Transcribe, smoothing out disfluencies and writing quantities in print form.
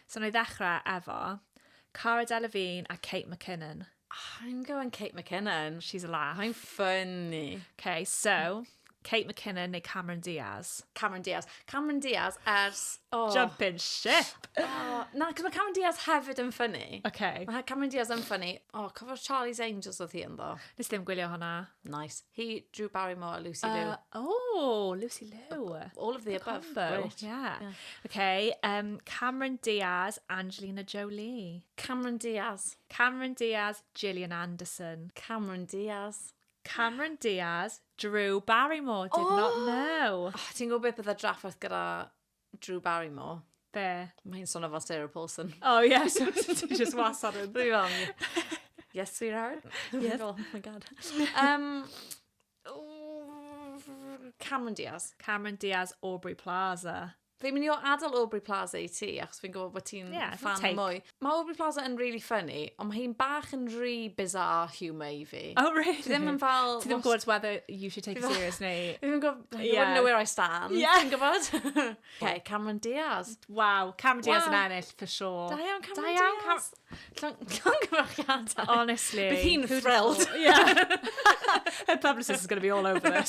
So na i ddechrau efo Cara Delevingne a Kate McKinnon. I'm going Kate McKinnon. She's a laugh. I'm funny. Okay, so Kate McKinnon neu Cameron Diaz? Cameron Diaz. Cameron Diaz ers... Oh. Jumping ship! Oh, na, cos mae Cameron Diaz hefyd yn funny. Okay. Mae Cameron Diaz yn funny. Oh, cofio Charlie's Angels oedd hi ynddo. Nes ddim gwylio hwnna. Nice. Hi, Drew Barrymore a Lucy Liu. Oh, Lucy Liu. All of the, the above. Combo. Great. Yeah. Yeah. Okay, Cameron Diaz, Angelina Jolie. Cameron Diaz. Cameron Diaz, Gillian Anderson. Cameron Diaz. Cameron Diaz, Drew Barrymore, did oh! not know. Oh, ti'n gwybod beth bydde drafferth gyda Drew Barrymore? Be? Mae'n swnio fel Sarah Paulson. Oh, yes. Just wastad yn. Dwi'n fel, yes, sweetheart. Yes. Oh my God. Cameron Diaz. Cameron Diaz, Aubrey Plaza. Fi'n mynd i o adael Aubrey Plaza i ti, achos fi'n gwybod bod ti'n Yeah, fan take. mwy. Mae Aubrey Plaza yn really funny, ond mae hi'n bach yn rhy bizarre humour i fi. Oh, really? Fi ddim yn fel... Ti ddim yn gwybod whether you should take it serious neu... Fi ddim yn gwybod... You Yeah. wouldn't know where I stand. Yeah. Ti'n gwybod? Okay, Cameron Diaz. Wow, Cameron Diaz Wow. yn ennill, for sure. Da iawn, Cameron Da iawn, Cam- Diaz. Llongyfarchiadau. Honestly. Bydd hi'n Who'd have thrilled. thought? Yeah. Her publicist is going to be all over this.